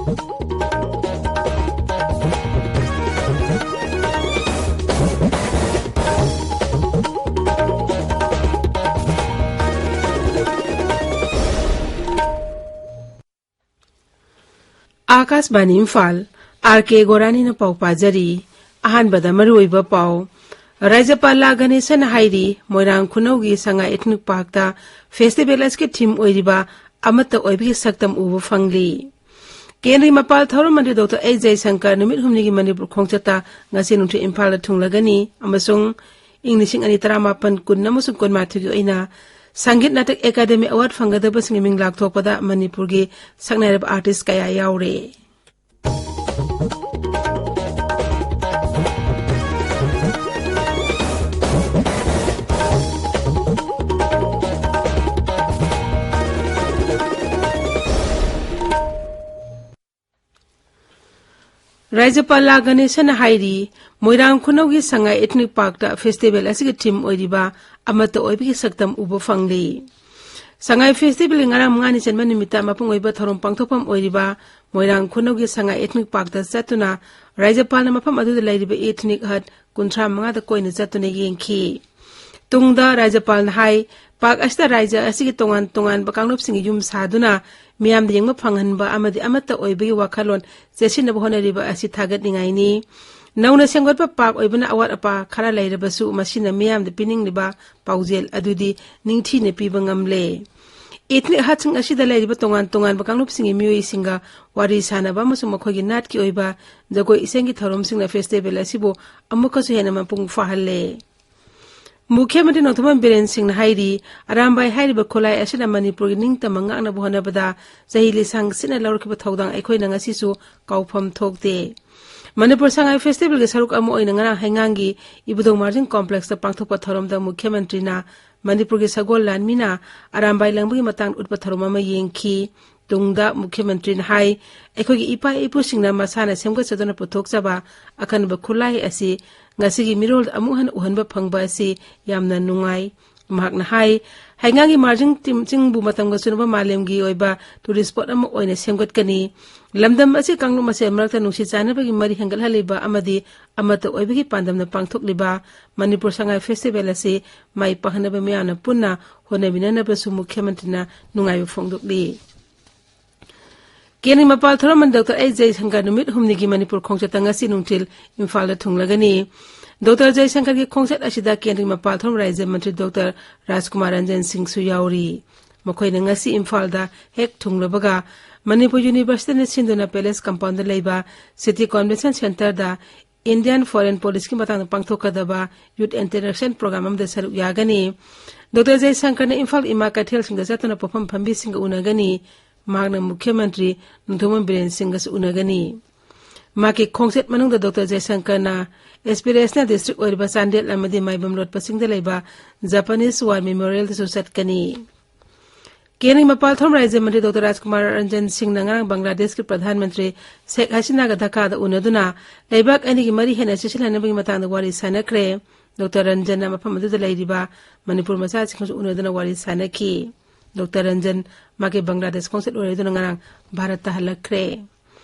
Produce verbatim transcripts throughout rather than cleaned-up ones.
ꯑꯥꯀꯥꯁꯕꯥꯅꯤ Imphal, R ꯀꯦ ꯒꯣꯔꯥꯅꯤꯅ ꯄꯥꯎ ꯄꯥꯖꯔꯤ꯫ ꯑꯍꯥꯟꯕꯗ ꯃꯔꯨꯑꯣꯏꯕ ꯄꯥꯎ꯫ ꯔꯥꯖ꯭ꯌꯄꯥꯜ ꯂꯥ ꯒꯅꯦꯁꯟꯅ ꯍꯥꯏꯔꯤ, ꯃꯣꯏꯔꯥꯡ ꯈꯨꯅꯧꯒꯤ ꯁꯉꯥꯏ ꯏꯊꯅꯤꯛ ꯄꯥꯔꯛꯇ ꯐꯦꯁꯇꯤꯚꯦꯜ ꯑꯁꯤꯒꯤ ꯊꯤꯝ ꯑꯣꯏꯔꯤꯕ "ꯑꯃꯠꯇ ꯑꯣꯏꯕꯒꯤ ꯁꯛꯇꯝ ꯎꯕ ꯐꯪꯂꯤ"꯫ ꯀꯦꯟꯗ꯭ꯔꯒꯤ ꯃꯄꯥꯜ ꯊꯧꯔꯝ ꯃꯟꯇ꯭ꯔꯤ ꯗꯣꯛꯇꯔ ꯑꯦꯁ ꯖꯌꯁꯪꯀꯔ ꯅꯨꯃꯤꯠ ꯍꯨꯝꯅꯤꯒꯤ ꯃꯅꯤꯄꯨꯔ ꯈꯣꯡꯆꯠꯇ ꯉꯁꯤ ꯅꯨꯡꯊꯤꯜ ꯏꯝꯐꯥꯜꯗ ꯊꯨꯡꯂꯒꯅꯤ ꯑꯃꯁꯨꯡ ꯏꯪ ꯂꯤꯁꯤꯡ ꯑꯅꯤ ꯇꯔꯥꯃꯥꯄꯟ, ꯀꯨꯟ ꯑꯃꯁꯨꯡ ꯀꯨꯟꯃꯥꯊꯣꯏꯒꯤ ꯑꯣꯏꯅ ꯁꯪꯒꯤꯠ ꯅꯥꯇꯛ ꯑꯦꯀꯥꯗꯦꯃꯤ ꯑꯦꯋꯥꯔꯗ ꯐꯪꯒꯗꯕꯁꯤꯡꯒꯤ ꯃꯤꯡ ꯂꯥꯎꯊꯣꯛꯄꯗ ꯃꯅꯤꯄꯨꯔꯒꯤ ꯁꯛꯅꯥꯏꯔꯕ ꯑꯥꯔꯇꯤꯁ ꯀꯌꯥ ꯌꯥꯎꯔꯦ꯫ ꯔꯥꯖ꯭ꯌꯄꯥꯜ ꯂꯥ ꯒꯅꯦꯁꯟꯅ ꯍꯥꯏꯔꯤ, ꯃꯣꯏꯔꯥꯡ ꯈꯨꯅꯧꯒꯤ ꯁꯉꯥꯏ ꯏꯊꯅꯤꯛ ꯄꯥꯔꯛꯇ ꯐꯦꯁꯇꯤꯚꯦꯜ ꯑꯁꯤꯒꯤ ꯊꯤꯝ ꯑꯣꯏꯔꯤꯕ "ꯑꯃꯠꯇ ꯑꯣꯏꯕꯒꯤ ꯁꯛꯇꯝ ꯎꯕ ꯐꯪꯂꯤ"꯫ ꯁꯉꯥꯏ ꯐꯦꯁꯇꯤꯚꯦꯜꯒꯤ ꯉꯔꯥꯡ ꯃꯉꯥꯅꯤ ꯆꯟꯕ ꯅꯨꯃꯤꯠꯇ ꯃꯄꯨꯡ ꯑꯣꯏꯕ ꯊꯧꯔꯝ ꯄꯥꯡꯊꯣꯛꯐꯝ ꯑꯣꯏꯔꯤꯕ ꯃꯣꯏꯔꯥꯡ ꯈꯨꯅꯧꯒꯤ ꯁꯉꯥꯏ ꯏꯊꯅꯤꯛ ꯄꯥꯔꯛꯇ ꯆꯠꯇꯨꯅ ꯔꯥꯖ꯭ꯌꯄꯥꯜꯅ ꯃꯐꯝ ꯑꯗꯨꯗ ꯂꯩꯔꯤꯕ ꯏꯊꯅꯤꯛ ꯍꯠ ꯀꯨꯟꯊ꯭ꯔꯥ ꯃꯉꯥꯗ ꯀꯣꯏꯅ ꯆꯠꯇꯨꯅ ꯌꯦꯡꯈꯤ꯫ ꯇꯨꯡꯗ ꯔꯥꯖ꯭ꯌꯄꯥꯜꯅ ꯍꯥꯏ, ꯄꯥꯔꯛ ꯑꯁꯤꯗ ꯔꯥꯖ꯭ꯌ ꯑꯁꯤꯒꯤ ꯇꯣꯉꯥꯟ ꯇꯣꯉꯥꯟꯕ ꯀꯥꯡꯂꯨꯞꯁꯤꯡꯒꯤ ꯌꯨꯝ ꯁꯥꯗꯨꯅ ꯃꯤꯌꯥꯝꯗ ꯌꯦꯡꯕ ꯐꯪꯍꯟꯕ ꯑꯃꯗꯤ ꯑꯃꯠꯇ ꯑꯣꯏꯕꯒꯤ ꯋꯥꯈꯜꯂꯣꯟ ꯆꯦꯠꯁꯤꯟꯅꯕ ꯍꯣꯠꯅꯔꯤꯕ ꯑꯁꯤ ꯊꯥꯒꯠꯅꯤꯡꯉꯥꯏꯅꯤ꯫ ꯅꯧꯅ ꯁꯦꯝꯒꯠꯄ ꯄꯥꯔꯛ ꯑꯣꯏꯕꯅ ꯑꯋꯥꯠ ꯑꯄꯥ ꯈꯔ ꯂꯩꯔꯕꯁꯨ, ꯃꯁꯤꯅ ꯃꯤꯌꯥꯝꯗ ꯄꯤꯅꯤꯡꯂꯤꯕ ꯄꯥꯎꯖꯦꯜ ꯑꯗꯨꯗꯤ ꯅꯤꯡꯊꯤꯅ ꯄꯤꯕ ꯉꯝꯂꯦ꯫ ꯏꯊꯅꯤꯛ ꯍꯠꯁꯤꯡ ꯑꯁꯤꯗ ꯂꯩꯔꯤꯕ ꯇꯣꯉꯥꯟ ꯇꯣꯉꯥꯟꯕ ꯀꯥꯡꯂꯨꯞꯁꯤꯡꯒꯤ ꯃꯤꯑꯣꯏꯁꯤꯡꯒ ꯋꯥꯔꯤ ꯁꯥꯅꯕ ꯑꯃꯁꯨꯡ ꯃꯈꯣꯏꯒꯤ ꯅꯥꯠꯀꯤ ꯑꯣꯏꯕ ꯖꯒꯣꯏ ꯏꯁꯩꯒꯤ ꯊꯧꯔꯝꯁꯤꯡꯅ ꯐꯦꯁꯇꯤꯚꯦꯜ ꯑꯁꯤꯕꯨ ꯑꯃꯨꯛꯀꯁꯨ ꯍꯦꯟꯅ ꯃꯄꯨꯡ ꯐꯥꯍꯜꯂꯦ꯫ ꯃꯨꯈ꯭ꯌ ꯃꯟꯇ꯭ꯔꯤ ꯅꯣꯡꯊꯣꯝꯕꯝ ꯕꯤꯔꯦꯟ ꯁꯤꯡꯅ ꯍꯥꯏꯔꯤ, ꯑꯔꯥꯝꯕꯥꯏ ꯍꯥꯏꯔꯤꯕ ꯈꯨꯠꯂꯥꯏ ꯑꯁꯤꯅ ꯃꯅꯤꯄꯨꯔꯒꯤ ꯅꯤꯡꯇꯝꯕ ꯉꯥꯛꯅꯕ ꯍꯣꯠꯅꯕꯗ ꯆꯍꯤ ꯂꯤꯁꯥꯡ ꯁꯤꯠꯅ ꯂꯧꯔꯛꯈꯤꯕ ꯊꯧꯗꯥꯡ ꯑꯩꯈꯣꯏꯅ ꯉꯁꯤꯁꯨ ꯀꯥꯎꯐꯝ ꯊꯣꯛꯇꯦ꯫ ꯃꯅꯤꯄꯨꯔ ꯁꯉꯥꯏ ꯐꯦꯁꯇꯤꯚꯦꯜꯒꯤ ꯁꯔꯨꯛ ꯑꯃ ꯑꯣꯏꯅ ꯉꯔꯥꯡ ꯍꯩꯉꯥꯡꯒꯤ ꯏꯕꯨꯙꯧ ꯃꯥꯔꯖꯤꯡ ꯀꯣꯝꯄ꯭ꯂꯦꯛꯁꯇ ꯄꯥꯡꯊꯣꯛꯄ ꯊꯧꯔꯝꯗ ꯃꯨꯈ꯭ꯌ ꯃꯟꯇ꯭ꯔꯤꯅ ꯃꯅꯤꯄꯨꯔꯒꯤ ꯁꯒꯣꯜ ꯂꯥꯟꯃꯤꯅ ꯑꯔꯥꯝꯕꯥꯏ ꯂꯪꯕꯒꯤ ꯃꯇꯥꯡꯗ ꯎꯠꯄ ꯊꯧꯔꯝ ꯑꯃ ꯌꯦꯡꯈꯤ꯫ ꯇꯨꯡꯗ ꯃꯨꯈ꯭ꯌ ꯃꯟꯇ꯭ꯔꯤꯅ ꯍꯥꯏ, ꯑꯩꯈꯣꯏꯒꯤ ꯏꯄꯥ ꯏꯄꯨꯁꯤꯡꯅ ꯃꯁꯥꯅ ꯁꯦꯝꯒꯠꯆꯗꯨꯅ ꯄꯨꯊꯣꯛꯆꯕ ꯑꯀꯟꯕ ꯈꯨꯠꯂꯥꯏ ꯑꯁꯤ ꯉꯁꯤꯒꯤ ꯃꯤꯔꯣꯜꯗ ꯑꯃꯨꯛ ꯍꯟꯅ ꯎꯍꯟꯕ ꯐꯪꯕ ꯑꯁꯤ ꯌꯥꯝꯅ ꯅꯨꯡꯉꯥꯏ꯫ ꯃꯍꯥꯛꯅ ꯍꯥꯏ, ꯍꯩꯉꯥꯡꯒꯤ ꯃꯥꯔꯖꯤꯡ ꯇꯤꯝ ꯆꯤꯡꯕꯨ ꯃꯇꯝꯒ ꯆꯨꯅꯕ ꯃꯥꯂꯦꯝꯒꯤ ꯑꯣꯏꯕ ꯇꯨꯔꯤꯁ ꯁ꯭ꯄꯣꯠ ꯑꯃ ꯑꯣꯏꯅ ꯁꯦꯝꯒꯠꯀꯅꯤ꯫ ꯂꯝꯗꯝ ꯑꯁꯤ ꯀꯥꯡꯂꯨꯞ ꯃꯁꯦꯜ ꯃꯔꯛꯇ ꯅꯨꯡꯁꯤ ꯆꯥꯟꯅꯕꯒꯤ ꯃꯔꯤ ꯍꯦꯟꯒꯠꯍꯜꯂꯤꯕ ꯑꯃꯗꯤ ꯑꯃꯠꯇ ꯑꯣꯏꯕꯒꯤ ꯄꯥꯟꯗꯝꯅ ꯄꯥꯡꯊꯣꯛꯂꯤꯕ ꯃꯅꯤꯄꯨꯔ ꯁꯉꯥꯏ ꯐꯦꯁꯇꯤꯚꯦꯜ ꯑꯁꯤ ꯃꯥꯏ ꯄꯥꯛꯍꯟꯅꯕ ꯃꯤꯌꯥꯝꯅ ꯄꯨꯟꯅ ꯍꯣꯠꯅꯃꯤꯟꯅꯅꯕꯁꯨ ꯃꯨꯈ꯭ꯌ ꯃꯟꯇ꯭ꯔꯤꯅ ꯅꯨꯡꯉꯥꯏꯕ ꯐꯣꯡꯗꯣꯛꯂꯤ꯫ ꯀꯦꯟꯗ꯭ꯔꯒꯤ ꯃꯄꯥꯜ ꯊꯧꯔꯝ ꯃꯟꯇ꯭ꯔꯤ ꯗꯣꯛꯇꯔ ꯑꯦꯁ ꯖꯌꯁꯪꯀꯔ ꯅꯨꯃꯤꯠ ꯍꯨꯝꯅꯤꯒꯤ ꯃꯅꯤꯄꯨꯔ ꯈꯣꯡꯆꯠꯇ ꯉꯁꯤ ꯅꯨꯡꯊꯤꯜ ꯏꯝꯐꯥꯜꯗ ꯊꯨꯡꯂꯒꯅꯤ꯫ ꯗꯣꯛꯇꯔ ꯖꯌꯁꯪꯀꯔꯒꯤ ꯈꯣꯡꯆꯠ ꯑꯁꯤꯗ ꯀꯦꯟꯗ꯭ꯔꯒꯤ ꯃꯄꯥꯜ ꯊꯧꯔꯝ ꯔꯥꯖ꯭ꯌ ꯃꯟꯇ꯭ꯔꯤ ꯗꯣꯛꯇꯔ ꯔꯥꯖꯀꯨꯃꯥꯔ ꯔꯟꯖꯟ ꯁꯤꯡꯁꯨ ꯌꯥꯎꯔꯤ꯫ ꯃꯈꯣꯏꯅ ꯉꯁꯤ ꯏꯝꯐꯥꯜꯗ ꯍꯦꯛ ꯊꯨꯡꯂꯕꯒ ꯃꯅꯤꯄꯨꯔ ꯌꯨꯅꯤꯚꯔꯁꯤꯇꯤꯅ ꯁꯤꯟꯗꯨꯅ ꯄꯦꯂꯦꯁ ꯀꯝꯄꯥꯎꯟꯗ ꯂꯩꯕ ꯁꯤꯇꯤ ꯀꯣꯟꯚꯦꯟꯁꯟ ꯁꯦꯟꯇꯔꯗ ꯏꯟꯗꯤꯌꯥꯟ ꯐꯣꯔꯦꯟ ꯄꯣꯂꯤꯁꯤꯒꯤ ꯃꯇꯥꯡꯗ ꯄꯥꯡꯊꯣꯛꯀꯗꯕ ꯌꯨꯠ ꯏꯟꯇꯔꯦꯛꯁꯟ ꯄ꯭ꯔꯣꯒ꯭ꯔꯥꯝ ꯑꯃꯗ ꯁꯔꯨꯛ ꯌꯥꯒꯅꯤ꯫ ꯗꯣꯛꯇꯔ ꯖꯌꯁꯪꯀꯔꯅ ꯏꯝꯐꯥꯜ ꯏꯃꯥ ꯀꯩꯊꯦꯜꯁꯤꯡꯗ ꯆꯠꯇꯨꯅ ꯄꯣꯠꯐꯝ ꯐꯝꯕꯤꯁꯤꯡꯒ ꯎꯅꯒꯅꯤ꯫ ꯃꯍꯥꯛꯅ ꯃꯨꯈ꯭ꯌ ꯃꯟꯇ꯭ꯔꯤ ꯅꯣꯡꯊꯣꯝꯕꯝ ꯕꯤꯔꯦꯟ ꯁꯤꯡꯒꯁꯨ ꯎꯅꯒꯅꯤ꯫ ꯃꯍꯥꯛꯀꯤ ꯈꯣꯡꯆꯠ ꯃꯅꯨꯡꯗ ꯗꯣꯛꯇꯔ ꯖꯌꯁꯪꯀꯔꯅ ꯑꯦꯁꯄꯤꯔꯦꯁꯅꯦꯜ ꯗꯤꯁꯇ꯭ꯔꯤꯛ ꯑꯣꯏꯔꯤꯕ ꯆꯥꯟꯗꯦꯜ ꯑꯃꯗꯤ ꯃꯥꯏꯕꯝ ꯂꯣꯠꯄꯁꯤꯡꯗ ꯂꯩꯕ ꯖꯄꯥꯅꯤꯁ ꯋꯥꯔ ꯃꯦꯃꯣꯔꯤꯌꯦꯜꯗꯁꯨ ꯆꯠꯀꯅꯤ꯫ ꯀꯦꯟꯗ꯭ꯔꯒꯤ ꯃꯄꯥꯜ ꯊꯧꯔꯝ ꯔꯥꯖ꯭ꯌ ꯃꯟꯇ꯭ꯔꯤ ꯗꯣꯛꯇꯔ ꯔꯥꯖꯀꯨꯃꯥꯔ ꯔꯟꯖꯟ ꯁꯤꯡꯅ ꯉꯔꯥꯡ ꯕꯪꯒ꯭ꯂꯥꯗꯦꯁꯀꯤ ꯄ꯭ꯔꯙꯥꯟ ꯃꯟꯇ꯭ꯔꯤ ꯁꯦꯈ ꯍꯁꯤꯅꯥꯒ ꯙꯥꯀꯥꯗ ꯎꯅꯗꯨꯅ ꯂꯩꯕꯥꯛ ꯑꯅꯤꯒꯤ ꯃꯔꯤ ꯍꯦꯟꯅ ꯆꯦꯠꯁꯤꯜꯍꯟꯅꯕꯒꯤ ꯃꯇꯥꯡꯗ ꯋꯥꯔꯤ ꯁꯥꯅꯈ꯭ꯔꯦ꯫ ꯗꯣꯛꯇꯔ ꯔꯟꯖꯟꯅ ꯃꯐꯝ ꯑꯗꯨꯗ ꯂꯩꯔꯤꯕ ꯃꯅꯤꯄꯨꯔ ꯃꯆꯥꯁꯤꯡꯒꯁꯨ ꯎꯅꯗꯨꯅ ꯋꯥꯔꯤ ꯁꯥꯅꯈꯤ꯫ ꯗꯣꯛꯇꯔ ꯔꯟꯖꯟ ꯃꯍꯥꯛꯀꯤ ꯕꯪꯒ꯭ꯂꯥꯗꯦꯁ ꯈꯣꯡꯆꯠ ꯂꯣꯏꯔꯗꯨꯅ ꯉꯔꯥꯡ ꯚꯥꯔꯠꯇ ꯍꯜꯂꯛꯈ꯭ꯔꯦ꯫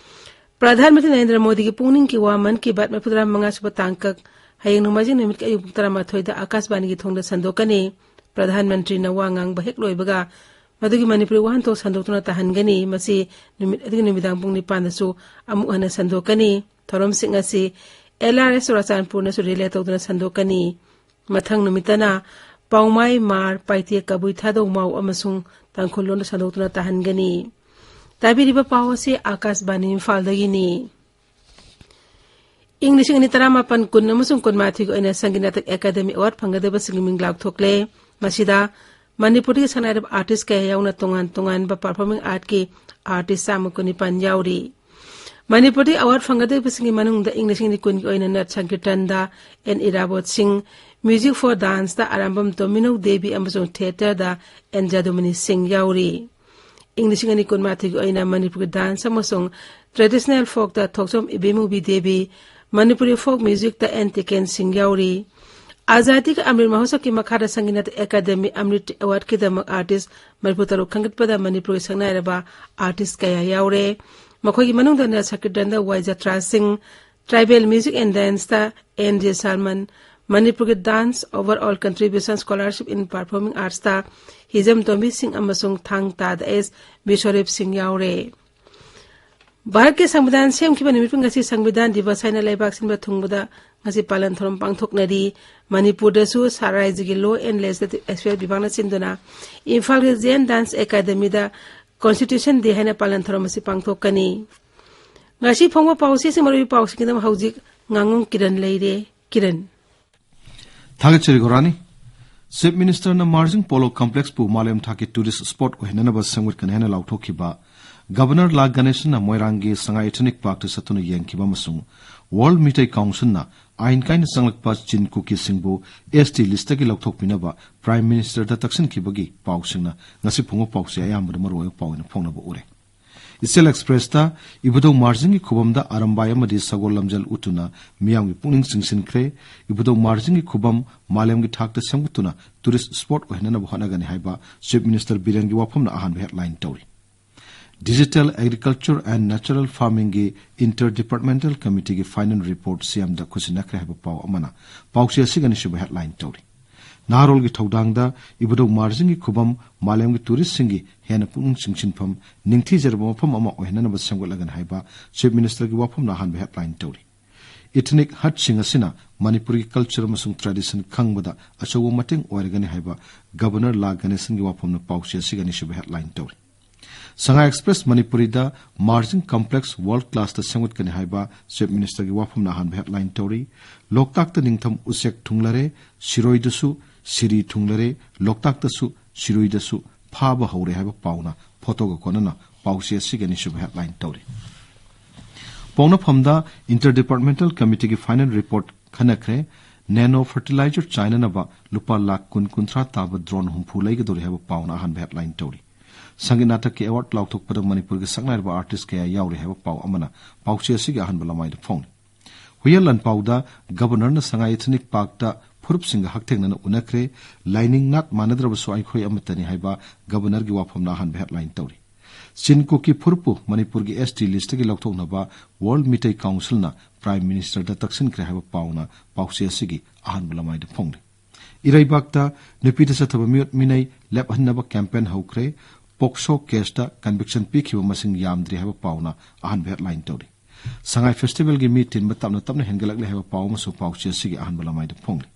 ꯄ꯭ꯔꯙꯥꯟ ꯃꯟꯇ꯭ꯔꯤ ꯅꯔꯦꯟꯗ꯭ꯔ ꯃꯣꯗꯤꯒꯤ ꯄꯨꯛꯅꯤꯡꯒꯤ ꯋꯥ ꯃꯟ ꯀꯤ ꯕꯥꯠ ꯃꯔꯤꯐꯨꯇꯔꯥ ꯃꯉꯥ ꯁꯨꯕ ꯇꯥꯡꯀꯛ ꯍꯌꯦꯡ ꯅꯣꯡꯃꯥꯏꯖꯤꯡ ꯅꯨꯃꯤꯠꯀꯤ ꯑꯌꯨꯛ ꯄꯨꯡ ꯇꯔꯥꯃꯥꯊꯣꯏꯗ ꯑꯀꯥꯁꯕꯥꯅꯤꯒꯤ ꯊꯣꯡꯗ ꯁꯟꯗꯣꯛꯀꯅꯤ꯫ ꯄ꯭ꯔꯙꯥꯟ ꯃꯟꯇ꯭ꯔꯤꯅ ꯋꯥ ꯉꯥꯡꯕ ꯍꯦꯛ ꯂꯣꯏꯕꯒ ꯃꯗꯨꯒꯤ ꯃꯅꯤꯄꯨꯔꯤ ꯋꯥꯍꯟꯊꯣꯛ ꯁꯟꯗꯣꯛꯇꯨꯅ ꯇꯥꯍꯟꯒꯅꯤ꯫ ꯃꯁꯤ ꯅꯨꯃꯤꯠ ꯑꯗꯨꯒꯤ ꯅꯨꯃꯤꯗꯥꯡ ꯄꯨꯡ ꯅꯤꯄꯥꯟꯗꯁꯨ ꯑꯃꯨꯛ ꯍꯟꯅ ꯁꯟꯗꯣꯛꯀꯅꯤ꯫ ꯊꯧꯔꯝꯁꯤꯡ ꯑꯁꯤ ꯑꯦꯜ ꯑꯥꯔ ꯑꯦꯁ ꯆꯨꯔꯥꯆꯥꯟꯄꯨꯔꯅꯁꯨ ꯔꯤꯂꯦ ꯇꯧꯗꯨꯅ ꯁꯟꯗꯣꯛꯀꯅꯤ꯫ ꯃꯊꯪ ꯅꯨꯃꯤꯠꯇꯅ ꯄꯥꯎꯃꯥꯏ, ꯃꯥꯔ, ꯄꯥꯏꯇꯦ, ꯀꯕꯨꯏ, ꯊꯥꯗꯧ, ꯃꯥꯎ ꯑꯃꯁꯨꯡ ꯇꯥꯡꯈꯨꯜ ꯂꯣꯟꯗ ꯁꯟꯗꯣꯛꯇꯨꯅ ꯇꯥꯍꯟꯒꯅꯤ꯫ ꯇꯥꯕꯤꯔꯤꯕ ꯄꯥꯎ ꯑꯁꯤ ꯑꯥꯀꯥꯁꯕꯥꯅꯤ ꯏꯝꯐꯥꯜꯗꯒꯤꯅꯤ꯫ ꯏꯪ ꯂꯤꯁꯤꯡ ꯑꯅꯤ ꯇꯔꯥꯃꯥꯄꯟ, ꯀꯨꯟ ꯑꯃꯁꯨꯡ ꯀꯨꯟꯃꯥꯊꯣꯏꯒꯤ ꯑꯣꯏꯅ ꯁꯪꯒꯤꯠ ꯅꯥꯇꯛ ꯑꯦꯀꯥꯗꯦꯃꯤ ꯑꯦꯋꯥꯔꯗ ꯐꯪꯒꯗꯕꯁꯤꯡꯒꯤ ꯃꯤꯡ ꯂꯥꯎꯊꯣꯛꯂꯦ꯫ ꯃꯁꯤꯗ ꯃꯅꯤꯄꯨꯔꯗꯒꯤ ꯁꯛꯅꯥꯏꯔꯕ ꯑꯥꯔꯇꯤꯁ ꯀꯌꯥ ꯌꯥꯎꯅ ꯇꯣꯉꯥꯟ ꯇꯣꯉꯥꯟꯕ ꯄꯔꯐꯣꯔꯃꯤꯡ ꯑꯥꯔꯠꯀꯤ ꯑꯥꯔꯇꯤꯁ ꯆꯥꯝꯃ ꯀꯨꯟꯅꯤꯄꯥꯟ ꯌꯥꯎꯔꯤ꯫ ꯃꯅꯤꯄꯨꯔꯗꯒꯤ ꯑꯦꯋꯥꯔꯗ ꯐꯪꯒꯗꯧꯔꯤꯕꯁꯤꯡꯒꯤ ꯃꯅꯨꯡꯗ ꯏꯪ ꯂꯤꯁꯤꯡ ꯑꯅꯤ ꯀꯨꯟꯒꯤ ꯑꯣꯏꯅ ꯅꯠ ꯁꯪꯀꯤꯔꯇꯟꯗ ꯑꯦꯟ ꯏꯔꯥꯕꯣꯠ ꯁꯤꯡ, ꯃ꯭ꯌꯨꯖꯤꯛ ꯐꯣꯔ ꯗꯥꯟꯁꯇ ꯑꯔꯥꯝꯕꯝ ꯇꯣꯃꯤꯅꯧ ꯗꯦꯕꯤ ꯑꯃꯁꯨꯡ ꯊꯤꯌꯦꯇꯔꯗ ꯑꯦꯟ ꯖꯥꯗꯨꯃꯅꯤ ꯁꯤꯡ ꯌꯥꯎꯔꯤ꯫ ꯏꯪ ꯂꯤꯁꯤꯡ ꯑꯅꯤ ꯀꯨꯟꯃꯥꯊꯣꯏꯒꯤ ꯑꯣꯏꯅ ꯃꯅꯤꯄꯨꯔꯒꯤ ꯗꯥꯟꯁ ꯑꯃꯁꯨꯡ ꯇ꯭ꯔꯦꯗꯤꯁꯅꯦꯜ ꯐꯣꯛꯇ ꯊꯣꯛꯆꯣꯝ ꯏꯕꯦꯃꯨꯕꯤ ꯗꯦꯕꯤ, ꯃꯅꯤꯄꯨꯔꯤ ꯐꯣꯛ ꯃ꯭ꯌꯨꯖꯤꯛꯇ ꯑꯦꯟ ꯇꯤꯀꯦꯟ ꯁꯤꯡ ꯌꯥꯎꯔꯤ꯫ ꯑꯥꯖꯥꯗꯤ ꯀ ꯑꯃ꯭ꯔꯤꯠ ꯃꯍꯣꯠꯁꯕꯀꯤ ꯃꯈꯥꯗ ꯁꯪꯒꯤꯅꯥꯇ ꯑꯦꯀꯥꯗꯦꯃꯤ ꯑꯃ꯭ꯔꯤꯠ ꯑꯦꯋꯥꯔꯗꯀꯤꯗꯃꯛ ꯑꯥꯔꯇꯤꯁ ꯃꯔꯤꯐꯨ ꯇꯔꯨꯛ ꯈꯟꯒꯠꯄꯗ ꯃꯅꯤꯄꯨꯔꯒꯤ ꯁꯛꯅꯥꯏꯔꯕ ꯑꯥꯔꯇꯤꯁ ꯀꯌꯥ ꯌꯥꯎꯔꯦ꯫ ꯃꯈꯣꯏꯒꯤ ꯃꯅꯨꯡꯗ ꯅꯤꯔꯖ ꯁꯀꯤꯔꯇꯟꯗ ꯋꯥꯏ ꯖꯇ꯭ꯔꯥ ꯁꯤꯡ, ꯇ꯭ꯔꯥꯏꯕꯦꯜ ꯃ꯭ꯌꯨꯖꯤꯛ ꯑꯦꯟ ꯗꯥꯟꯁꯇ ꯑꯦꯟ ꯖꯦ ꯁꯜꯃꯟ, ꯃꯅꯤꯄꯨꯔꯒꯤ dance overall contribution scholarship in performing ꯑꯥꯔꯠꯁꯇ ꯍꯤꯖꯝ ꯇꯣꯝꯕꯤ ꯁꯤꯡ ꯑꯃꯁꯨꯡ ꯊꯥꯡ ꯇꯥꯗ ꯑꯦꯁ ꯕꯤꯁ꯭ꯋꯔꯤꯞ ꯁꯤꯡ ꯌꯥꯎꯔꯦ꯫ ꯚꯥꯔꯠꯀꯤ ꯁꯪꯕꯤꯙꯥꯟ ꯁꯦꯝꯈꯤꯕ ꯅꯨꯃꯤꯠꯄꯨ ꯉꯁꯤ ꯁꯪꯕꯤꯙꯥꯟ ꯗꯤꯕꯁ ꯍꯥꯏꯅ ꯂꯩꯕꯥꯛ ꯁꯤꯟꯕ ꯊꯨꯡꯕꯗ ꯉꯁꯤ ꯄꯥꯂꯟ ꯊꯧꯔꯝ ꯄꯥꯡꯊꯣꯛꯅꯔꯤ꯫ ꯃꯅꯤꯄꯨꯔꯗꯁꯨ ꯁꯥ-, ꯔꯥꯏꯖ꯭ꯌꯒꯤ ꯂꯣ ꯑꯦꯟ ꯂꯦꯖꯤꯁꯂꯦꯇꯤꯚ ꯑꯦꯐꯤꯌꯔ ꯕꯤꯚꯥꯒꯅ ꯁꯤꯟꯗꯨꯅ ꯏꯝꯐꯥꯜꯒꯤ ꯖꯦꯟ ꯗꯥꯟꯁ ꯑꯦꯀꯥꯗꯃꯤꯗ ꯀꯣꯟꯁꯇꯤꯇ꯭ꯌꯨꯁꯟ ꯗꯦ ꯍꯥꯏꯅ ꯄꯥꯂꯟ ꯊꯧꯔꯝ ꯑꯁꯤ ꯄꯥꯡꯊꯣꯛꯀꯅꯤ꯫ ꯉꯁꯤ ꯐꯣꯡꯕ ꯄꯥꯎꯆꯦꯁꯤꯡ, ꯃꯔꯨꯑꯣꯏꯕ ꯄꯥꯎꯁꯤꯡꯒꯤꯗꯃꯛ ꯍꯧꯖꯤꯛ ꯉꯥꯉꯣꯝ ꯀꯤꯔꯟ ꯂꯩꯔꯦ꯫ ꯀꯤꯔꯟ꯫ ꯊꯥꯒꯠꯆꯔꯤ ꯒꯣꯔꯥꯅꯤ꯫ ꯆꯤꯐ ꯃꯤꯅꯤꯁꯇꯔꯅ ꯃꯥꯔꯖꯤꯡ ꯄꯣꯂꯣ ꯀꯝꯄ꯭ꯂꯦꯛꯁꯄꯨ ꯃꯥꯂꯦꯝ ꯊꯥꯛꯀꯤ ꯇꯨꯔꯤꯁ ꯁ꯭ꯄꯣꯠ ꯑꯣꯏꯍꯟꯅꯅꯕ ꯁꯦꯝꯒꯠꯀꯅꯤ ꯍꯥꯏꯅ ꯂꯥꯎꯊꯣꯛꯈꯤꯕ ꯒꯕꯔꯅꯔ ꯂꯥ ꯒꯅꯦꯁꯟꯅ ꯃꯣꯏꯔꯥꯡꯒꯤ ꯁꯉꯥꯏ ꯏꯊꯅꯤꯛ ꯄꯥꯔꯛꯇ ꯆꯠꯇꯨꯅ ꯌꯦꯡꯈꯤꯕ ꯑꯃꯁꯨꯡ ꯋꯥꯔꯜꯗ ꯃꯤꯇꯩ ꯀꯥꯎꯟꯁꯤꯜꯅ ꯑꯥꯏꯟ ꯀꯥꯏꯅ ꯆꯪꯂꯛꯄ ꯆꯤꯟ ꯀꯨꯀꯤꯁꯤꯡꯕꯨ ꯑꯦꯁ ꯇꯤ ꯂꯤꯁꯇꯒꯤ ꯂꯧꯊꯣꯛꯄꯤꯅꯕ ꯄ꯭ꯔꯥꯏꯝ ꯃꯤꯅꯤꯁꯇꯔꯗ ꯇꯛꯁꯤꯟꯈꯤꯕꯒꯤ ꯄꯥꯎꯁꯤꯡꯅ ꯉꯁꯤ ꯐꯣꯡꯕ ꯄꯥꯎꯆꯦ ꯑꯌꯥꯝꯕꯗ ꯃꯔꯨꯑꯣꯏꯕ ꯄꯥꯎ ꯑꯣꯏꯅ ꯐꯣꯡꯅꯕ ꯎꯔꯦ꯫ ꯏꯆꯦꯜ ꯑꯦꯛꯁꯄ꯭ꯔꯦꯁꯇ ꯏꯕꯨꯙꯧ ꯃꯥꯔꯖꯤꯡꯒꯤ ꯈꯨꯕꯝꯗ ꯑꯔꯝꯕꯥꯏ ꯑꯃꯗꯤ ꯁꯒꯣꯜ ꯂꯝꯖꯦꯜ ꯎꯠꯇꯨꯅ ꯃꯤꯌꯥꯝꯒꯤ ꯄꯨꯛꯅꯤꯡ ꯆꯤꯡꯁꯤꯟꯈ꯭ꯔꯦ꯫ ꯏꯕꯨꯙꯧ ꯃꯥꯔꯖꯤꯡꯒꯤ ꯈꯨꯕꯝ ꯃꯥꯂꯦꯝꯒꯤ ꯊꯥꯛꯇ ꯁꯦꯝꯒꯠꯇꯨꯅ ꯇꯨꯔꯤꯁ ꯁ꯭ꯄꯣꯠ ꯑꯣꯏꯍꯟꯅꯅꯕ ꯍꯣꯠꯅꯒꯅꯤ ꯍꯥꯏꯕ ꯆꯤꯐ ꯃꯤꯅꯤꯁꯇꯔ ꯕꯤꯔꯦꯟꯒꯤ ꯋꯥꯐꯝꯅ ꯑꯍꯥꯟꯕ ꯍꯦꯗꯂꯥꯏꯟ ꯇꯧꯔꯤ꯫ ꯗꯤꯖꯤꯇꯦꯜ ꯑꯦꯒ꯭ꯔꯤꯀꯜꯆꯔ ꯑꯦꯟ ꯅꯦꯆꯔꯦꯜ ꯐꯥꯔꯃꯤꯡꯒꯤ ꯏꯟꯇꯔ ꯗꯤꯄꯥꯔꯠꯃꯦꯟꯇꯦꯜ ꯀꯃꯤꯇꯤꯒꯤ ꯐꯥꯏꯅꯦꯜ ꯔꯤꯄꯣꯔꯠ ꯁꯤꯑꯦꯝꯗ ꯈꯨꯠꯁꯤꯟꯅꯈ꯭ꯔꯦ ꯍꯥꯏꯕ ꯄꯥꯎ ꯑꯃꯅ ꯄꯥꯎꯆꯦ ꯑꯁꯤꯒꯤ ꯑꯅꯤꯁꯨꯕ ꯍꯦꯗꯂꯥꯏꯟ ꯇꯧꯔꯤ꯫ ꯅꯍꯥꯔꯣꯜꯒꯤ ꯊꯧꯗꯥꯡꯗ ꯏꯕꯨꯙꯧ ꯃꯥꯔꯖꯤꯡꯒꯤ ꯈꯨꯕꯝ ꯃꯥꯂꯦꯝꯒꯤ ꯇꯨꯔꯤꯁꯁꯤꯡꯒꯤ ꯍꯦꯟꯅ ꯄꯨꯛꯅꯤꯡ ꯆꯤꯡꯁꯤꯟꯐꯝ, ꯅꯤꯡꯊꯤꯖꯔꯕ ꯃꯐꯝ ꯑꯃ ꯑꯣꯏꯍꯟꯅꯅꯕ ꯁꯦꯝꯒꯠꯂꯒꯅꯤ ꯍꯥꯏꯕ ꯆꯤꯐ ꯃꯤꯅꯤꯁꯇꯔꯒꯤ ꯋꯥꯐꯝꯅ ꯑꯍꯥꯟꯕ ꯍꯦꯗꯂꯥꯏꯟ ꯇꯧꯔꯤ꯫ ꯏꯊꯅꯤꯛ ꯍꯠꯁꯤꯡ ꯑꯁꯤꯅ ꯃꯅꯤꯄꯨꯔꯒꯤ ꯀꯜꯆꯔ ꯑꯃꯁꯨꯡ ꯇ꯭ꯔꯦꯗꯤꯁꯟ ꯈꯪꯕꯗ ꯑꯆꯧꯕ ꯃꯇꯦꯡ ꯑꯣꯏꯔꯒꯅꯤ ꯍꯥꯏꯕ ꯒꯕꯔꯅꯔ ꯂꯥ ꯒꯅꯦꯁꯟꯒꯤ ꯋꯥꯐꯝꯅ ꯄꯥꯎꯆꯦ ꯑꯁꯤꯒꯤ ꯑꯅꯤꯁꯨꯕ ꯍꯦꯗꯂꯥꯏꯟ ꯇꯧꯔꯤ꯫ ꯁꯉꯥꯏ ꯑꯦꯛꯁꯄ꯭ꯔꯦꯁ ꯃꯅꯤꯄꯨꯔꯤꯗ ꯃꯥꯔꯖꯤꯡ ꯀꯝꯄ꯭ꯂꯦꯛꯁ ꯋꯥꯔꯜꯗ ꯀ꯭ꯂꯥꯁꯇ ꯁꯦꯝꯒꯠꯀꯅꯤ ꯍꯥꯏꯕ ꯆꯤꯐ ꯃꯤꯅꯤꯁꯇꯔꯒꯤ ꯋꯥꯐꯝꯅ ꯑꯍꯥꯟꯕ ꯍꯦꯗꯂꯥꯏꯟ ꯇꯧꯔꯤ꯫ ꯂꯣꯛꯇꯥꯛꯇ ꯅꯤꯡꯊꯝ ꯎꯆꯦꯛ ꯊꯨꯡꯂꯔꯦ, ꯁꯤꯔꯣꯏꯗꯁꯨ ꯁꯤꯔꯤ ꯊꯨꯡꯂꯔꯦ, ꯂꯣꯛꯇꯥꯛꯇꯁꯨ ꯁꯤꯔꯣꯏꯗꯁꯨ ꯐꯥꯕ ꯍꯧꯔꯦ ꯍꯥꯏꯕ ꯄꯥꯎꯅ ꯐꯣꯇꯣꯒ ꯀꯣꯟꯅꯅ ꯄꯥꯎꯆꯦ ꯑꯁꯤꯒꯤ ꯑꯅꯤꯁꯨꯕ ꯍꯦꯗꯂꯥꯏꯟ ꯇꯧꯔꯤ꯫ ꯄꯣꯛꯅꯐꯝꯗ ꯏꯟꯇꯔ ꯗꯤꯄꯥꯔꯠꯃꯦꯟꯇꯦꯜ ꯀꯃꯤꯇꯤꯒꯤ ꯐꯥꯏꯅꯦꯜ ꯔꯤꯄꯣꯔꯠ ꯈꯟꯅꯈ꯭ꯔꯦ꯫ ꯅꯦꯅꯣ ꯐꯔꯇꯤꯂꯥꯏꯖꯔ ꯆꯥꯏꯅꯅꯕ ꯂꯨꯄꯥ ꯂꯥꯈ ꯀꯨꯟ ꯀꯨꯟꯊ꯭ꯔꯥ ꯇꯥꯕ ꯗ꯭ꯔꯣꯟ ꯍꯨꯝꯐꯨ ꯂꯩꯒꯗꯧꯔꯤ ꯍꯥꯏꯕ ꯄꯥꯎꯅ ꯑꯍꯥꯟꯕ ꯍꯦꯗꯂꯥꯏꯟ ꯇꯧꯔꯤ꯫ ꯁꯪꯒꯤꯠ ꯅꯥꯇꯛꯀꯤ ꯑꯦꯋꯥꯔꯗ ꯂꯥꯎꯊꯣꯛꯄꯗ ꯃꯅꯤꯄꯨꯔꯒꯤ ꯁꯛꯅꯥꯏꯔꯕ ꯑꯥꯔꯇꯤꯁ ꯀꯌꯥ ꯌꯥꯎꯔꯤ ꯍꯥꯏꯕ ꯄꯥꯎ ꯑꯃꯅ ꯄꯥꯎꯆꯦ ꯑꯁꯤꯒꯤ ꯑꯍꯥꯟꯕ ꯂꯃꯥꯏꯗ ꯐꯣꯡꯂꯤ꯫ ꯍꯨꯏꯌꯦꯟ ꯂꯥꯟꯄꯥꯎꯗ ꯒꯕꯔꯅꯔꯅ ꯁꯉꯥꯏ ꯏꯊꯅꯤꯛ ꯄꯥꯔꯛꯇ ꯐꯨꯔꯨꯞꯁꯤꯡꯒ ꯍꯛꯊꯦꯡꯅꯅ ꯎꯅꯈ꯭ꯔꯦ꯫ ꯂꯥꯏꯅꯤꯡ ꯅꯥꯠ ꯃꯥꯟꯅꯗ꯭ꯔꯕꯁꯨ ꯑꯩꯈꯣꯏ ꯑꯃꯠꯇꯅꯤ ꯍꯥꯏꯕ ꯒꯕꯔꯅꯔꯒꯤ ꯋꯥꯐꯝꯅ ꯑꯍꯥꯟꯕ ꯍꯦꯗꯂꯥꯏꯟ ꯇꯧꯔꯤ꯫ ꯆꯤꯟ ꯀꯨꯀꯤ ꯐꯨꯔꯨꯞꯄꯨ ꯃꯅꯤꯄꯨꯔꯒꯤ S T list ꯇꯒꯤ ꯂꯧꯊꯣꯛꯅꯕ World ꯃꯤꯇꯩ ꯀꯥꯎꯟꯁꯤꯜꯅ Prime Minister ꯗ ꯇꯛꯁꯤꯟꯈ꯭ꯔꯦ ꯍꯥꯏꯕ ꯄꯥꯎꯅ ꯄꯥꯎꯆꯦ ꯑꯁꯤꯒꯤ ꯑꯍꯥꯟꯕ ꯂꯃꯥꯏꯗ ꯐꯣꯡꯂꯤ꯫ ꯏꯔꯩꯕꯥꯛꯇ ꯅꯨꯄꯤꯗ ꯆꯠꯊꯕ ꯃꯤꯑꯣꯠ ꯃꯤꯅꯩ ꯂꯦꯞꯍꯟꯅꯕ campaign ꯍꯧꯈ꯭ꯔꯦ꯫ ꯄꯣꯛꯁꯣ case ꯇ conviction ꯄꯤꯈꯤꯕ ꯃꯁꯤꯡ ꯌꯥꯝꯗ꯭ꯔꯤ ꯍꯥꯏꯕ ꯄꯥꯎꯅ ꯑꯍꯥꯟꯕ ꯍꯦꯗꯂꯥꯏꯟ ꯇꯧꯔꯤ꯫ ꯁꯉꯥꯏ festival ꯒꯤ ꯃꯤ ꯇꯤꯟꯕ ꯇꯞꯅ ꯇꯞꯅ ꯍꯦꯟꯒꯠꯂꯛꯂꯦ ꯍꯥꯏꯕ ꯄꯥꯎ ꯑꯃꯁꯨ ꯄꯥꯎꯆꯦ ꯑꯁꯤꯒꯤ ꯑꯍꯥꯟꯕ ꯂꯃꯥꯏꯗ ꯐꯣꯡꯂꯤ꯫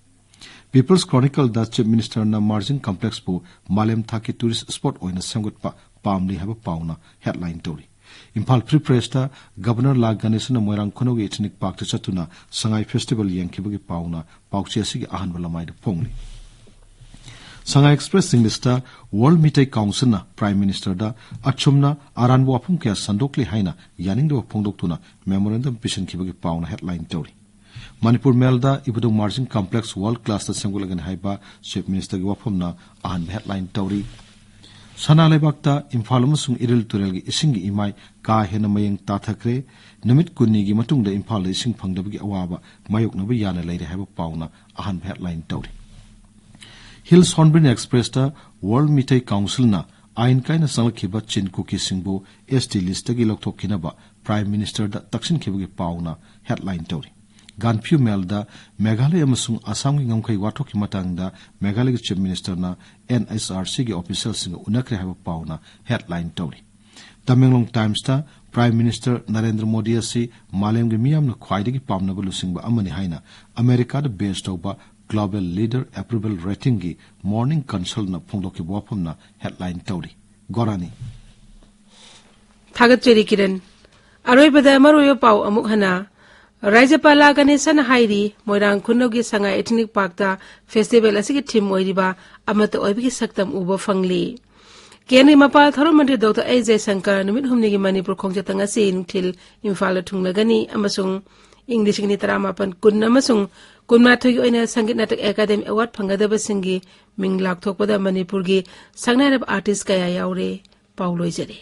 People's Chronicle ꯗ Chief Minister ꯅ Margin Complex ꯄꯨ ꯃꯥꯂꯦꯝ ꯊꯥꯛꯀꯤ tourist spot ꯑꯣꯏꯅ ꯁꯦꯝꯒꯠꯄ ꯄꯥꯝꯂꯤ ꯍꯥꯏꯕ ꯄꯥꯎꯅ ꯍꯦꯗꯂꯥꯏꯟ ꯇꯧꯔꯤ꯫ ꯏꯝꯐꯥꯜ Free Press ꯇ ꯒꯕꯔꯅꯔ ꯂꯥ ꯒꯅꯦꯁꯟꯅ ꯃꯣꯏꯔꯥꯡ ꯈꯨꯅꯧꯒꯤ Ethnic Park ꯇ ꯆꯠꯇꯨꯅ ꯁꯉꯥꯏ festival ꯌꯦꯡꯈꯤꯕꯒꯤ ꯄꯥꯎꯅ ꯄꯥꯎꯆꯦ ꯑꯁꯤꯒꯤ ꯑꯍꯥꯟꯕ ꯂꯃꯥꯏꯗ ꯐꯣꯡꯂꯤ꯫ ꯁꯉꯥꯏ Express English ꯇ World ꯃꯤꯇꯩ ꯀꯥꯎꯟꯁꯤꯜꯅ Prime Minister ꯗ ꯑꯆꯨꯝꯅ ꯑꯔꯥꯟꯕ ꯋꯥꯐꯝ ꯀꯌꯥ ꯁꯟꯗꯣꯛꯂꯤ ꯍꯥꯏꯅ ꯌꯥꯅꯤꯡꯗꯕ ꯐꯣꯡꯗꯣꯛꯇꯨꯅ memorandum ꯄꯤꯁꯤꯟꯈꯤꯕꯒꯤ ꯄꯥꯎꯅ ꯍꯦꯗꯂꯥꯏꯟ ꯇꯧꯔꯤ꯫ ꯃꯅꯤꯄꯨꯔ ꯃꯦꯜꯗ ꯏꯕꯨꯙꯧ Margin Complex World Class ꯇ ꯁꯦꯝꯒꯠꯂꯒꯅꯤ ꯍꯥꯏꯕ Chief Minister ꯒꯤ ꯋꯥꯐꯝꯅ ꯑꯍꯥꯟꯕ ꯍꯦꯗꯂꯥꯏꯟ ꯇꯧꯔꯤ꯫ ꯁꯅꯥ ꯂꯩꯕꯥꯛꯇ ꯏꯝꯐꯥꯜ ꯑꯃꯁꯨꯡ ꯏꯔꯤꯜ ꯇꯨꯔꯦꯜꯒꯤ ꯏꯁꯤꯡꯒꯤ ꯏꯃꯥꯏ ꯀꯥ ꯍꯦꯟꯅ ꯃꯌꯦꯡ ꯇꯥꯊꯈ꯭ꯔꯦ꯫ ꯅꯨꯃꯤꯠ ꯀꯨꯟꯅꯤꯒꯤ ꯃꯇꯨꯡꯗ ꯏꯝꯐꯥꯜꯗ ꯏꯁꯤꯡ ꯐꯪꯗꯕꯒꯤ ꯑꯋꯥꯕ ꯃꯥꯌꯣꯛꯅꯕ ꯌꯥꯅ ꯂꯩꯔꯦ ꯍꯥꯏꯕ ꯄꯥꯎꯅ ꯑꯍꯥꯟꯕ ꯍꯦꯗꯂꯥꯏꯟ ꯇꯧꯔꯤ꯫ Hills Hornbill Express ꯇ World ꯃꯤꯇꯩ ꯀꯥꯎꯟꯁꯤꯜꯅ ꯑꯥꯏꯟ ꯀꯥꯏꯅ ꯆꯪꯂꯛꯈꯤꯕ ꯆꯤꯟ ꯀꯨꯀꯤꯁꯤꯡꯕꯨ S T list ꯇꯒꯤ ꯂꯧꯊꯣꯛꯈꯤꯅꯕ Prime Minister ꯗ ꯇꯛꯁꯤꯟꯈꯤꯕꯒꯤ ꯄꯥꯎꯅ ꯍꯦꯗꯂꯥꯏꯟ ꯇꯧꯔꯤ꯫ ꯒꯥꯟꯐꯤꯌꯨ ꯃꯦꯜꯗ ꯃꯦꯘꯥꯂꯌ ꯑꯃꯁꯨꯡ ꯑꯁꯥꯝꯒꯤ ꯉꯝꯈꯩ ꯋꯥꯊꯣꯛꯀꯤ ꯃꯇꯥꯡꯗ ꯃꯦꯘꯥꯂꯌꯒꯤ Chief Minister ꯅ N H R C ꯒꯤ official ꯁꯤꯡꯒ ꯎꯅꯈ꯭ꯔꯦ ꯍꯥꯏꯕ ꯄꯥꯎꯅ ꯍꯦꯗꯂꯥꯏꯟ ꯇꯧꯔꯤ꯫ ꯇꯃꯦꯡꯂꯣꯡ Times ꯇ Prime Minister ꯅꯔꯦꯟꯗ꯭ꯔ ꯃꯣꯗꯤ ꯑꯁꯤ ꯃꯥꯂꯦꯝꯒꯤ ꯃꯤꯌꯥꯝꯅ ꯈ꯭ꯋꯥꯏꯗꯒꯤ ꯄꯥꯝꯅꯕ ꯂꯨꯆꯤꯡꯕ ꯑꯃꯅꯤ ꯍꯥꯏꯅ ꯑꯃꯦꯔꯤꯀꯥꯗ base ꯇꯧꯕ Global Leader Approval Rating ꯒꯤ Morning Consult ꯅ ꯐꯣꯡꯗꯣꯛꯈꯤꯕ ꯋꯥꯐꯝꯅ ꯍꯦꯗꯂꯥꯏꯟ ꯇꯧꯔꯤ꯫ ꯒꯣꯔꯥꯅꯤ꯫ ꯊꯥꯒꯠꯆꯔꯤ ꯀꯤꯔꯟ꯫ ꯑꯔꯣꯏꯕꯗ ꯃꯔꯨꯑꯣꯏꯕ ꯄꯥꯎ ꯑꯃꯨꯛ ꯍꯟꯅ꯫ ꯔꯥꯖ꯭ꯌꯄꯥꯂꯥ ꯒꯅꯦꯁꯟꯅ ꯍꯥꯏꯔꯤ, ꯃꯣꯏꯔꯥꯡ ꯈꯨꯅꯧꯒꯤ ꯁꯉꯥꯏ Ethnic Park ꯇ festival ꯑꯁꯤꯒꯤ theme ꯑꯣꯏꯔꯤꯕ ꯑꯃꯠꯇ ꯑꯣꯏꯕꯒꯤ ꯁꯛꯇꯝ ꯎꯕ ꯐꯪꯂꯤ꯫ ꯀꯦꯟꯗ꯭ꯔꯒꯤ ꯃꯄꯥꯜ ꯊꯧꯔꯝ ꯃꯟꯇ꯭ꯔꯤ ꯗꯣꯛꯇꯔ ꯑꯦꯁ ꯖꯌꯁꯪꯀꯔ ꯅꯨꯃꯤꯠ ꯍꯨꯝꯅꯤꯒꯤ ꯃꯅꯤꯄꯨꯔ ꯈꯣꯡꯆꯠꯇ ꯉꯁꯤ ꯅꯨꯡꯊꯤꯜ ꯏꯝꯐꯥꯜꯗ ꯊꯨꯡꯂꯒꯅꯤ ꯑꯃꯁꯨꯡ ꯏꯪ ꯂꯤꯁꯤꯡ ꯑꯅꯤ ꯇꯔꯥꯃꯥꯄꯟ, ꯀꯨꯟ ꯑꯃꯁꯨꯡ ꯀꯨꯟꯃꯥꯊꯣꯏꯒꯤ ꯑꯣꯏꯅ ꯁꯪꯒꯤꯠ ꯅꯥꯇꯛ ꯑꯦꯀꯥꯗꯦꯃꯤ award ꯐꯪꯒꯗꯕꯁꯤꯡꯒꯤ ꯃꯤꯡ ꯂꯥꯎꯊꯣꯛꯄꯗ ꯃꯅꯤꯄꯨꯔꯒꯤ ꯁꯛꯅꯥꯏꯔꯕ artist ꯀꯌꯥ ꯌꯥꯎꯔꯦ꯫ ꯄꯥꯎ ꯂꯣꯏꯖꯔꯦ꯫